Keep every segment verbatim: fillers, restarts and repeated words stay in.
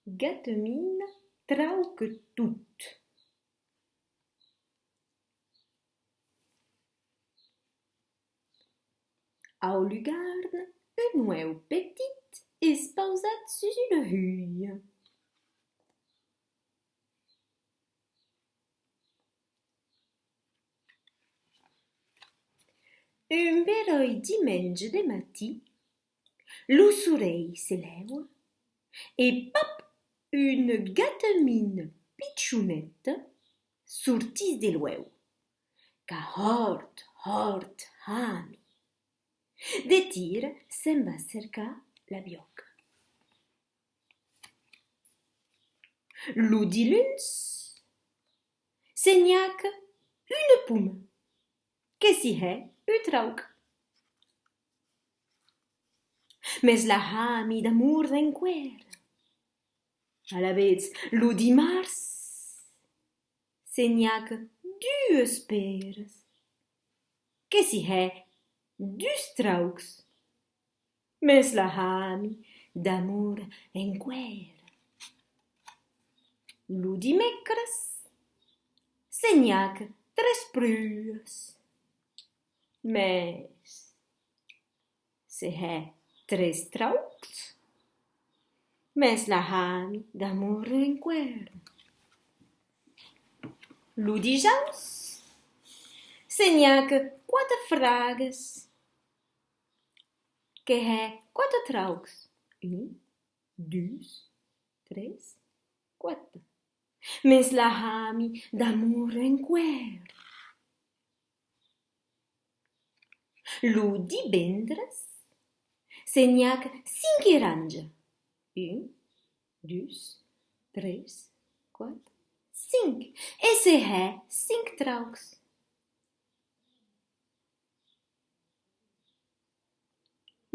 Gatamina trauca tot. Au lugarn, un uèu petit es pausat sus una huia. Un beròi dimenge de matin, lo sorelh se lèva e pap, una gatamina pichoneta sortís de l'uèu, qu'a hòrt, hòrt hami. De tira se'n va cercar la biòca. Lo diluns, se nhaca una poma, que s'i hè un trauc. Mès la hami damora enqüèra. Alavetz, lo dimars, se nhaca duas peras, que s'i hè dus traucs. Mès la hami damora enqüèra. Lo dimècres, se nhaca tres pruas. Mès se hè tres traucs. Mès la hami damora enqüèra. Lo dijaus, se nhaca quate fragas, que hè quate traucs. Un, dus, tres, quate. Mès la hami damora enqüèra. Lo divendres, se nhaca cinc iranjas. Un, dus, tres, quate, cinc. E se hè cinc traucs.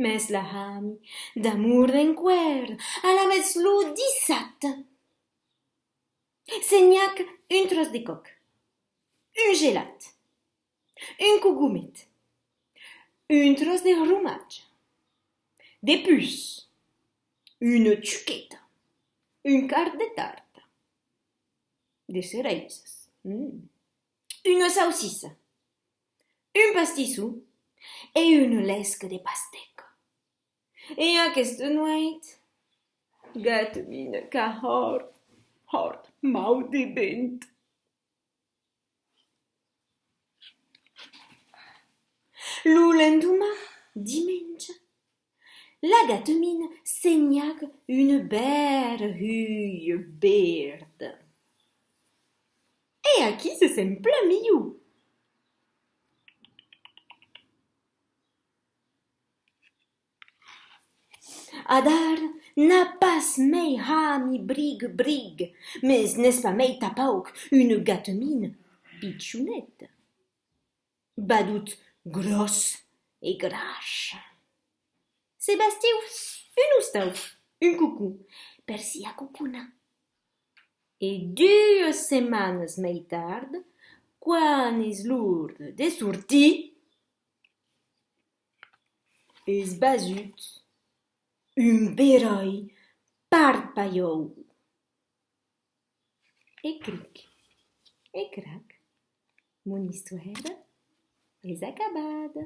Mès la hami damora enqüèra, alavetz lo dissabte. Se nhaca un tròç de còc, un gelat, un cogomet, un tròç de hromatge, de pus, una chuqueta, un quart de tarta, de cereisas, mm, una saucissa, un pastisson e una lesca de pastèca. E aquesta nuèit, Gatamina qu'a hòrt, hòrt mau de vent. Lo lendoman, dimenge, la Gatamina se nhaca una bèra huia verda. E aquí se sent plan milhor. Adara, n'a pas mei hami briga briga, mès n'es pas mei tanpauc una Gatamina pichoneta. Vadut gròssa e grassa. Se bastiu un ostau, un cocon, per s'i acoconar. E duas setmanas mei tard, quan es l'ora de sortir, es basut un beròi parpalhòu. E cric, e crac, mon istoèra es acabada.